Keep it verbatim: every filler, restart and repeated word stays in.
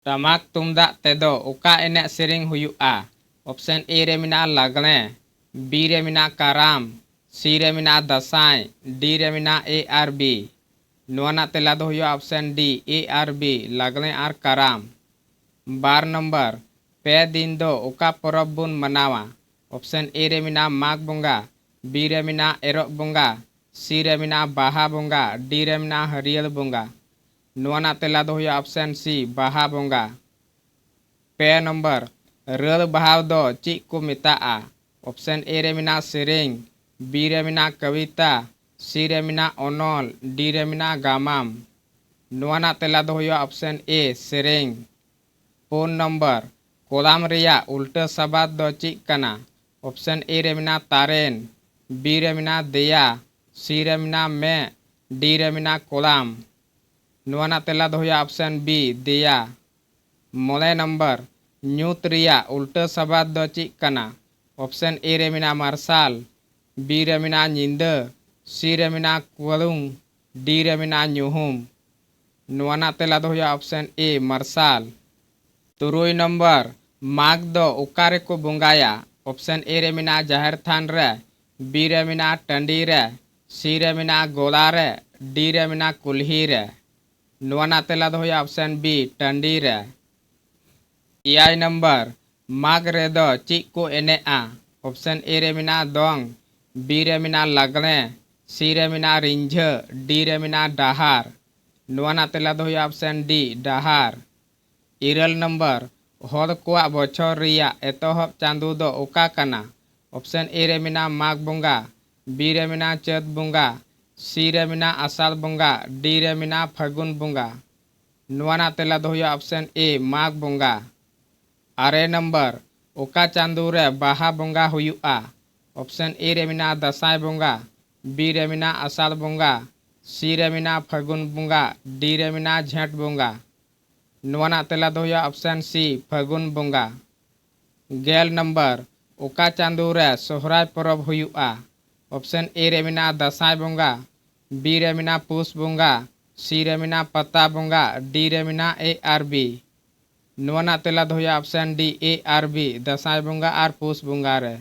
ᱴᱟᱢᱟᱠ ᱛᱩᱢᱫᱟᱜ ᱛᱮᱫᱚ ᱚᱠᱟ ᱮᱱᱮᱡ ᱥᱮᱨᱮᱧ ᱦᱩᱭᱩᱜᱼᱟ? ᱚᱯᱥᱮᱱ ᱮ ᱨᱮ ᱢᱮᱱᱟᱜᱼᱟ ᱞᱟᱜᱽᱬᱮ, ᱵᱤ ᱨᱮ ᱢᱮᱱᱟᱜᱼᱟ ᱠᱟᱨᱟᱢ, ᱥᱤ ᱨᱮ ᱢᱮᱱᱟᱜᱼᱟ ᱫᱟᱸᱥᱟᱭ, ᱰᱤ ᱨᱮ ᱢᱮᱱᱟᱜᱼᱟ ᱮ ᱟᱨ ᱵᱤ᱾ ᱱᱚᱣᱟ ᱨᱮᱱᱟᱜ ᱛᱮᱞᱟ ᱫᱚ ᱦᱩᱭᱩᱜᱼᱟ ᱚᱯᱥᱮᱱ ᱰᱤ, ᱮ ᱟᱨ ᱵᱤ, ᱞᱟᱜᱽᱬᱮ ᱟᱨ ᱠᱟᱨᱟᱢ᱾ ᱵᱟᱨ ᱱᱚᱢᱵᱚᱨ, ᱯᱮ ᱫᱤᱱ ᱫᱚ ᱚᱠᱟ ᱯᱚᱨᱚᱵᱽ ᱵᱚᱱ ᱢᱟᱱᱟᱣᱟ? ᱚᱯᱥᱮᱱ ᱮ ᱨᱮ ᱢᱮᱱᱟᱜᱼᱟ ᱢᱟᱜᱽ ᱵᱚᱸᱜᱟ, ᱵᱤ ᱨᱮ ᱢᱮᱱᱟᱜᱼᱟ ᱮᱨᱚᱜ ᱵᱚᱸᱜᱟ, ᱥᱤ ᱨᱮ ᱢᱮᱱᱟᱜᱼᱟ ᱵᱟᱦᱟ ᱵᱚᱸᱜᱟ, ᱰᱤ ᱨᱮ ᱢᱮᱱᱟᱜᱼᱟ ᱦᱟᱹᱨᱭᱟᱹᱲ ᱵᱚᱸᱜᱟ᱾ ᱱᱚᱣᱟ ᱨᱮᱱᱟᱜ ᱛᱮᱞᱟ ᱫᱚ ᱦᱩᱭᱩᱜᱼᱟ ᱚᱯᱥᱮᱱ ᱥᱤ, ᱵᱟᱦᱟ ᱵᱚᱸᱜᱟ᱾ ᱯᱮ ᱱᱚᱢᱵᱚᱨ, ᱨᱟᱹᱲ ᱵᱟᱦᱟᱣ ᱫᱚ ᱪᱮᱫ ᱠᱚ ᱢᱮᱛᱟᱜᱼᱟ? ᱚᱯᱥᱮᱱ ᱮ ᱨᱮ ᱢᱮᱱᱟᱜᱼᱟ ᱥᱮᱨᱮᱧ, ᱵᱤ ᱨᱮ ᱢᱮᱱᱟᱜᱼᱟ ᱠᱚᱵᱤᱛᱟ, ᱥᱤ ᱨᱮ ᱢᱮᱱᱟᱜᱼᱟ ᱚᱱᱚᱞ, ᱰᱤ ᱨᱮ ᱢᱮᱱᱟᱜᱼᱟ ᱜᱟᱢᱟᱢ᱾ ᱱᱚᱣᱟ ᱨᱮᱱᱟᱜ ᱛᱮᱞᱟ ᱫᱚ ᱦᱩᱭᱩᱜᱼᱟ ᱚᱯᱥᱮᱱ ᱮ, ᱥᱮᱨᱮᱧ᱾ ᱯᱩᱱ ᱱᱚᱢᱵᱚᱨ, ᱠᱚᱞᱟᱢ ᱨᱮᱭᱟᱜ ᱩᱞᱴᱟᱹ ᱥᱟᱵᱟᱫ ᱫᱚ ᱪᱮᱫ ᱠᱟᱱᱟ? ᱚᱯᱥᱮᱱ ᱮ ᱨᱮ ᱢᱮᱱᱟᱜᱼᱟ ᱛᱟᱨᱮᱱ, ᱵᱤ ᱨᱮ ᱢᱮᱱᱟᱜᱼᱟ ᱫᱮᱭᱟ, ᱥᱤ ᱨᱮ ᱢᱮᱱᱟᱜᱼᱟ ᱢᱮᱫ, ᱰᱤ ᱨᱮ ᱢᱮᱱᱟᱜᱼᱟ ᱠᱚᱞᱟᱢ᱾ ᱱᱚᱣᱟ ᱨᱮᱱᱟᱜ ᱛᱮᱞᱟ ᱫᱚ ᱦᱩᱭᱩᱜᱼᱟ ᱚᱯᱥᱮᱱ ᱵᱤ, ᱫᱮᱭᱟ᱾ ᱢᱚᱬᱮ ᱱᱚᱢᱵᱚᱨ, ᱧᱩᱛ ᱨᱮᱭᱟᱜ ᱩᱞᱴᱟᱹ ᱥᱟᱵᱟᱫ ᱫᱚ ᱪᱮᱫ ᱠᱟᱱᱟ? ᱚᱯᱥᱮᱱ ᱮ ᱨᱮ ᱢᱮᱱᱟᱜᱼᱟ ᱢᱟᱨᱥᱟᱞ, ᱵᱤ ᱨᱮ ᱢᱮᱱᱟᱜᱼᱟ ᱧᱤᱫᱟᱹ, ᱥᱤ ᱨᱮ ᱢᱮᱱᱟᱜᱼᱟ ᱠᱩᱣᱟᱹᱞᱩᱝ, ᱰᱤ ᱨᱮ ᱢᱮᱱᱟᱜᱼᱟ ᱧᱩᱦᱩᱢ᱾ ᱱᱚᱣᱟ ᱨᱮᱱᱟᱜ ᱛᱮᱞᱟ ᱫᱚ ᱦᱩᱭᱩᱜᱼᱟ ᱚᱯᱥᱮᱱ ᱮ, ᱢᱟᱨᱥᱟᱞ᱾ ᱛᱩᱨᱩᱭ ᱱᱚᱢᱵᱚᱨ, ᱢᱟᱜᱽ ᱫᱚ ᱚᱠᱟ ᱨᱮᱠᱚ ᱵᱚᱸᱜᱟᱭᱟ? ᱚᱯᱥᱮᱱ ᱮ ᱨᱮ ᱢᱮᱱᱟᱜᱼᱟ ᱡᱟᱦᱮᱨ ᱛᱷᱟᱱ ᱨᱮ, ᱵᱤ ᱨᱮ ᱢᱮᱱᱟᱜᱼᱟ ᱴᱟᱺᱰᱤ ᱨᱮ, ᱥᱤ ᱨᱮ ᱢᱮᱱᱟᱜᱼᱟ ᱜᱚᱞᱟ ᱨᱮ, ᱰᱤ ᱨᱮ ᱢᱮᱱᱟᱜᱼᱟ ᱠᱩᱞᱦᱤ ᱨᱮ᱾ ᱱᱚᱣᱟ ᱨᱮᱱᱟᱜ ᱛᱮᱞᱟ ᱫᱚ ᱦᱩᱭᱩᱜᱼᱟ ᱚᱯᱥᱮᱱ ᱵᱤ, ᱴᱟᱺᱰᱤ ᱨᱮ᱾ ᱮᱭᱟᱭ ᱱᱚᱢᱵᱚᱨ, ᱢᱟᱜᱽ ᱨᱮᱫᱚ ᱪᱮᱫ ᱠᱚ ᱮᱱᱮᱡᱼᱟ? ᱚᱯᱥᱮᱱ ᱮ ᱨᱮ ᱢᱮᱱᱟᱜᱼᱟ ᱫᱚᱝ, ᱵᱤ ᱨᱮ ᱢᱮᱱᱟᱜᱼᱟ ᱞᱟᱜᱽᱬᱮ, ᱥᱤ ᱨᱮ ᱢᱮᱱᱟᱜᱼᱟ ᱨᱤᱸᱡᱷᱟᱹ, ᱰᱤ ᱨᱮ ᱢᱮᱱᱟᱜᱼᱟ ᱰᱟᱦᱟᱨ᱾ ᱱᱚᱣᱟ ᱨᱮᱱᱟᱜ ᱛᱮᱞᱟ ᱫᱚ ᱦᱩᱭᱩᱜᱼᱟ ᱚᱯᱥᱮᱱ ᱰᱤ, ᱰᱟᱦᱟᱨ᱾ ᱤᱨᱟᱹᱞ ᱱᱚᱢᱵᱚᱨ, ᱦᱚᱲ ᱠᱚᱣᱟᱜ ᱵᱚᱪᱷᱚᱨ ᱨᱮᱭᱟᱜ ᱮᱛᱚᱦᱚᱵ ᱪᱟᱸᱫᱳ ᱫᱚ ᱚᱠᱟ ᱠᱟᱱᱟ? ᱚᱯᱥᱮᱱ ᱮ ᱨᱮ ᱢᱮᱱᱟᱜᱼᱟ ᱢᱟᱜᱽ ᱵᱚᱸᱜᱟ, ᱵᱤ ᱨᱮ ᱢᱮᱱᱟᱜᱼᱟ ᱪᱟᱹᱛ ᱵᱚᱸᱜᱟ, ᱥᱤ ᱨᱮ ᱢᱮᱱᱟᱜᱼᱟ ᱟᱥᱟᱲ ᱵᱚᱸᱜᱟ, ᱰᱤ ᱨᱮ ᱢᱮᱱᱟᱜᱼᱟ ᱯᱷᱟᱹᱜᱩᱱ ᱵᱚᱸᱜᱟ᱾ ᱱᱚᱣᱟ ᱨᱮᱱᱟᱜ ᱛᱮᱞᱟ ᱫᱚ ᱦᱩᱭᱩᱜᱼᱟ ᱚᱯᱥᱮᱱ ᱮ, ᱢᱟᱜᱽ ᱵᱚᱸᱜᱟ᱾ ᱟᱨᱮ ᱱᱚᱢᱵᱚᱨ, ᱚᱠᱟ ᱪᱟᱸᱫᱳ ᱨᱮ ᱵᱟᱦᱟ ᱵᱚᱸᱜᱟ ᱦᱩᱭᱩᱜᱼᱟ? ᱚᱯᱥᱮᱱ ᱮ ᱨᱮ ᱢᱮᱱᱟᱜᱼᱟ ᱫᱟᱸᱥᱟᱭ ᱵᱚᱸᱜᱟ, ᱵᱤ ᱨᱮ ᱢᱮᱱᱟᱜᱼᱟ ᱟᱥᱟᱲ ᱵᱚᱸᱜᱟ, ᱥᱤ ᱨᱮ ᱢᱮᱱᱟᱜᱼᱟ ᱯᱷᱟᱹᱜᱩᱱ ᱵᱚᱸᱜᱟ, ᱰᱤ ᱨᱮ ᱢᱮᱱᱟᱜᱼᱟ ᱡᱷᱮᱸᱴ ᱵᱚᱸᱜᱟ᱾ ᱱᱚᱣᱟ ᱨᱮᱱᱟᱜ ᱛᱮᱞᱟ ᱫᱚ ᱦᱩᱭᱩᱜᱼᱟ ᱚᱯᱥᱮᱱ ᱥᱤ, ᱯᱷᱟᱹᱜᱩᱱ ᱵᱚᱸᱜᱟ᱾ ᱜᱮᱞ ᱱᱚᱢᱵᱚᱨ, ᱚᱠᱟ ᱪᱟᱸᱫᱳ ᱨᱮ ᱥᱚᱦᱨᱟᱭ ᱯᱚᱨᱚᱵᱽ ᱦᱩᱭᱩᱜᱼᱟ? ᱚᱯᱥᱮᱱ ᱮ ᱨᱮ ᱢᱮᱱᱟᱜᱼᱟ ᱫᱟᱸᱥᱟᱭ ᱵᱚᱸᱜᱟ, ᱵᱤ ᱨᱮ ᱢᱮᱱᱟᱜᱼᱟ ᱯᱩᱥ ᱵᱚᱸᱜᱟ, ᱥᱤ ᱨᱮ ᱢᱮᱱᱟᱜᱼᱟ ᱯᱟᱛᱟ ᱵᱚᱸᱜᱟ, ᱰᱤ ᱨᱮ ᱢᱮᱱᱟᱜᱼᱟ ᱮ ᱟᱨ ᱵᱤ᱾ ᱱᱚᱣᱟ ᱨᱮᱱᱟᱜ ᱛᱮᱞᱟ ᱫᱚ ᱦᱩᱭᱩᱜᱼᱟ option D, A R B, ᱫᱟᱸᱥᱟᱭ ᱵᱚᱸᱜᱟ ᱟᱨ ᱯᱩᱥ ᱵᱚᱸᱜᱟ ᱨᱮ᱾